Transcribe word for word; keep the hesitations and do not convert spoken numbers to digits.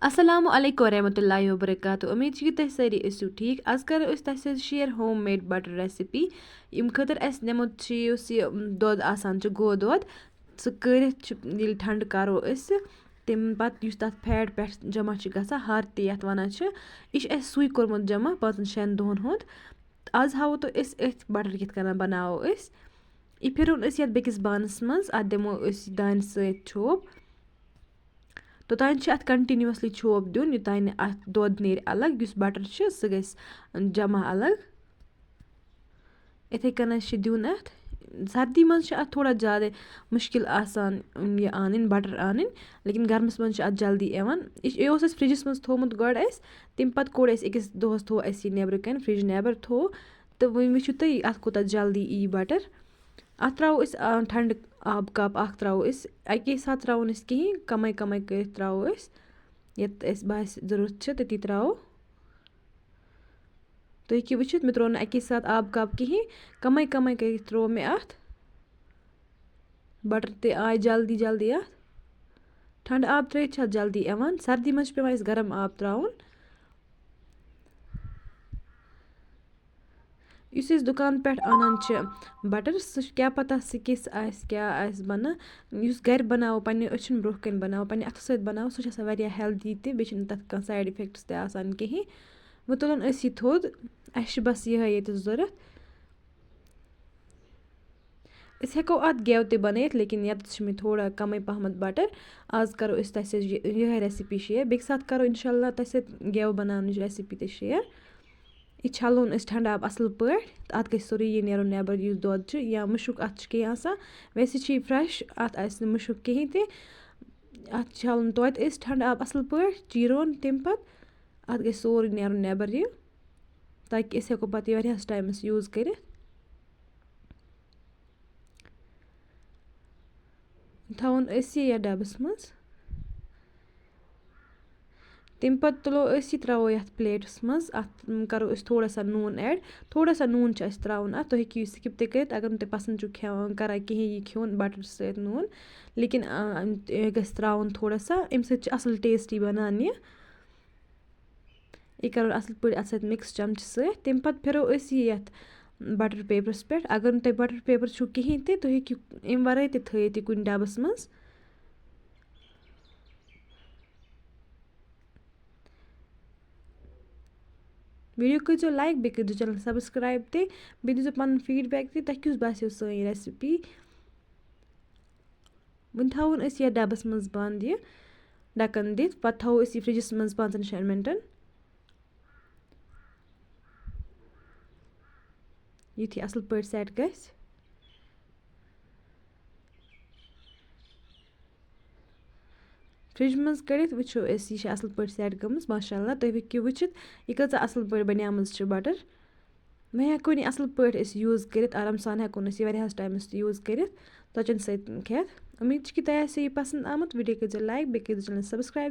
السلام علیکم ورحمۃ اللہ وبرکاتہ۔ امید چھِ کہِ تُہۍ سٲری ٲسِو ٹھیٖک۔ آز کرو أسۍ تۄہہِ سۭتۍ share home made butter recipe۔ ییٚمہِ خٲطرٕ اَسہِ نِمُت چھُ، یُس یہِ، م، دۄد آسان چھُ، گوٚو دۄد، سُہ کٔرِتھ چھُ، ییٚلہِ ٹھنڈٕ کرو أسۍ، تَمہِ پتہٕ یُس تَتھ fat پٮ۪ٹھ جمع چھُ گژھان، ہَر تہِ یَتھ وَنان چھِ، یہِ چھُ اَسہِ سُے کوٚرمُت جمع پانٛژن شٮ۪ن دۄہن ہُنٛد۔ آز ہاوو تۄہہِ أسۍ أتھۍ butter کِتھ کٔنۍ بَناوو أسۍ۔ یہِ پھِرُن أسۍ یَتھ بیٚکِس بانَس منٛز، اَتھ دِمو أسۍ دانہِ سۭتۍ چھوپ۔ توٚتانۍ چھِ اَتھ continuously چھوپ دیُن، یوٚتانۍ نہٕ اَتھ دۄد نیرِ الگ، یُس butter چھُ، سُہ گژھِ جمع الگ۔ یِتھَے کٔنۍ چھِ دیُن اَتھ۔ سردی منٛز چھِ اَتھ تھوڑا زیادَے مُشکِل آسان یہِ اَنٕنۍ، butter اَنٕنۍ، لیکِن گرمَس منٛز چھِ اَتھ جلدی یِوان۔ یہِ چھِ، یہِ اوس اَسہِ فرٛجَس منٛز تھوٚومُت گۄڈٕ اَسہِ، تَمہِ پَتہٕ کوٚڑ اَسہِ أکِس دۄہَس، تھوٚو اَسہِ یہِ نٮ۪برٕ کَنۍ، فرٛج نٮ۪بر تھوٚو۔ تہٕ وۄنۍ وٕچھِو تُہۍ، اَتھ کوٗتاہ جلدی یی butter۔ اَتھ ترٛاوو أسۍ، آ، ٹھنٛڈٕ آب cup اَکھ ترٛاوو أسۍ۔ اَکے ساتہٕ ترٛاوو نہٕ أسۍ کِہیٖنۍ، کَمٕے کَمٕے کٔرِتھ ترٛاوو أسۍ، یَتھ اَسہِ باسہِ ضروٗرت چھِ، تٔتی ترٛاوو۔ تُہۍ ہیٚکِو وٕچھِتھ، مےٚ ترٛوو نہٕ اَکے ساتہٕ آب cup کِہیٖنۍ، کَمٕے کَمٕے کٔرِتھ ترٛوو مےٚ اَتھ۔ Butter تہِ آے جلدی جلدی اَتھ۔ ٹھنٛڈٕ آب ترٛٲوِتھ چھِ اَتھ جلدی یِوان، سردی منٛز چھِ پٮ۪وان اَسہِ گرم آب ترٛاوُن۔ یُس أسۍ دُکان پٮ۪ٹھ اَنان چھِ butter، سُہ چھُ کیٛاہ پَتہ سُہ کِژھ آسہِ، کیٛاہ آسہِ بَنان۔ یُس گَرِ بَناوو، پنٛنہِ أچھَن برٛونٛہہ کَنہِ بَناوو، پنٛنہِ اَتھٕ سۭتۍ بَناوو، سُہ چھُ آسان واریاہ healthy تہِ، بیٚیہِ چھِنہٕ تَتھ کانٛہہ side effects تہِ آسان کِہیٖنۍ۔ وۄنۍ تُلُن أسۍ یہِ تھوٚد، اَسہِ چھِ بَس یِہوٚے ییٚتہِ ضوٚرَتھ۔ أسۍ ہٮ۪کو اَتھ گٮ۪و تہِ بَنٲیِتھ، لیکِن یَتَس چھِ مےٚ تھوڑا کَمٕے پَہمَتھ butter۔ آز کَرو أسۍ تۄہہِ سۭتۍ یہِ، یِہوٚے recipe share۔ بیٚکہِ ساتہٕ کَرو اِنشاء اللہ تۄہہِ سۭتۍ گٮ۪و بَناونٕچ recipe تہِ share۔ یہِ چھَلون أسۍ ٹھنٛڈٕ آب اَصٕل پٲٹھۍ، تہٕ اَتھ گژھِ سورُے یہِ نیرُن نٮ۪بَر، یُس دۄد چھُ یا مُشُک اَتھ چھُ کینٛہہ آسان۔ ویسے چھِ یہِ fresh، اَتھ آسہِ نہٕ مُشُک کِہیٖنۍ تہِ۔ اَتھ چھَلُن توتہِ أسۍ ٹھنٛڈٕ آب اَصٕل پٲٹھۍ، چیٖرون تَمہِ پَتہٕ۔ اَتھ گژھِ سورُے نیرُن نٮ۪بَر یہِ، تاکہِ أسۍ ہٮ۪کو پَتہٕ یہِ واریاہَس ٹایمَس use کٔرِتھ۔ تھاوُن أسۍ یہِ یَتھ ڈَبَس منٛز۔ تَمہِ پَتہٕ تُلو أسۍ یہِ، ترٛاوو یَتھ plateَس منٛز۔ اَتھ، م، کَرو أسۍ تھوڑا سا نوٗن add۔ تھوڑا سا نوٗن چھُ اَسہِ ترٛاوُن اَتھ۔ تُہۍ ہیٚکِو یہِ skip تہِ کٔرِتھ، اگر نہٕ تُہۍ پَسنٛد چھُو کھٮ۪وان، کَران کِہیٖنۍ یہِ کھیوٚن butter سۭتۍ نوٗن۔ لیکِن، آ، یہِ گژھِ ترٛاوُن تھوڑا سا، اَمہِ سۭتۍ چھِ اَصٕل tasty بَنان یہِ۔ یہِ کَرو اَصٕل پٲٹھۍ اَتھ سۭتۍ mix چَمچہٕ سۭتۍ۔ تَمہِ پَتہٕ پھِرو أسۍ یہِ یَتھ butter paperَس پٮ۪ٹھ۔ اگر نہٕ تۄہہِ butter paper چھُو کِہیٖنۍ تہِ، تُہۍ ہیٚکِو اَمہِ وَرٲے تہِ تھٲیِتھ یہِ کُنہِ ڈَبَس منٛز۔ Video کٔرۍزیو like، بیٚیہِ کٔرۍزیو channel subscribe تہِ، بیٚیہِ دیٖزیو پَنُن feedback تہِ، تۄہہِ کیُتھ باسیو سٲنۍ recipe۔ وۄنۍ تھاوون أسۍ یَتھ ڈَبَس منٛز بنٛد یہِ ڈَکَن دِتھ، پَتہٕ تھاوو أسۍ یہِ فرٛجَس منٛز پانٛژَن شٮ۪ن مِنٹَن، یُتھ یہِ اَصٕل پٲٹھۍ set گژھِ۔ فرٛج منٛز کٔڑِتھ وٕچھو أسۍ، یہِ چھِ اَصٕل پٲٹھۍ set گٔمٕژ، ماشاء اللہ۔ تُہۍ ہیٚکِو وٕچھِتھ، یہِ کۭژاہ اَصٕل پٲٹھۍ بَنیمٕژ چھِ butter۔ وۄنۍ ہٮ۪کون یہِ اَصٕل پٲٹھۍ أسۍ use کٔرِتھ، آرام سان ہٮ۪کون أسۍ یہِ واریاہَس ٹایمَس تہِ use کٔرِتھ، ژۄچَن سۭتۍ کھٮ۪تھ۔ اُمید چھِ کہِ تۄہہِ آسہِ یہِ پَسنٛد آمُت۔ Video کٔرۍزیو like، بیٚیہِ کٔرۍزیو channel subscribe۔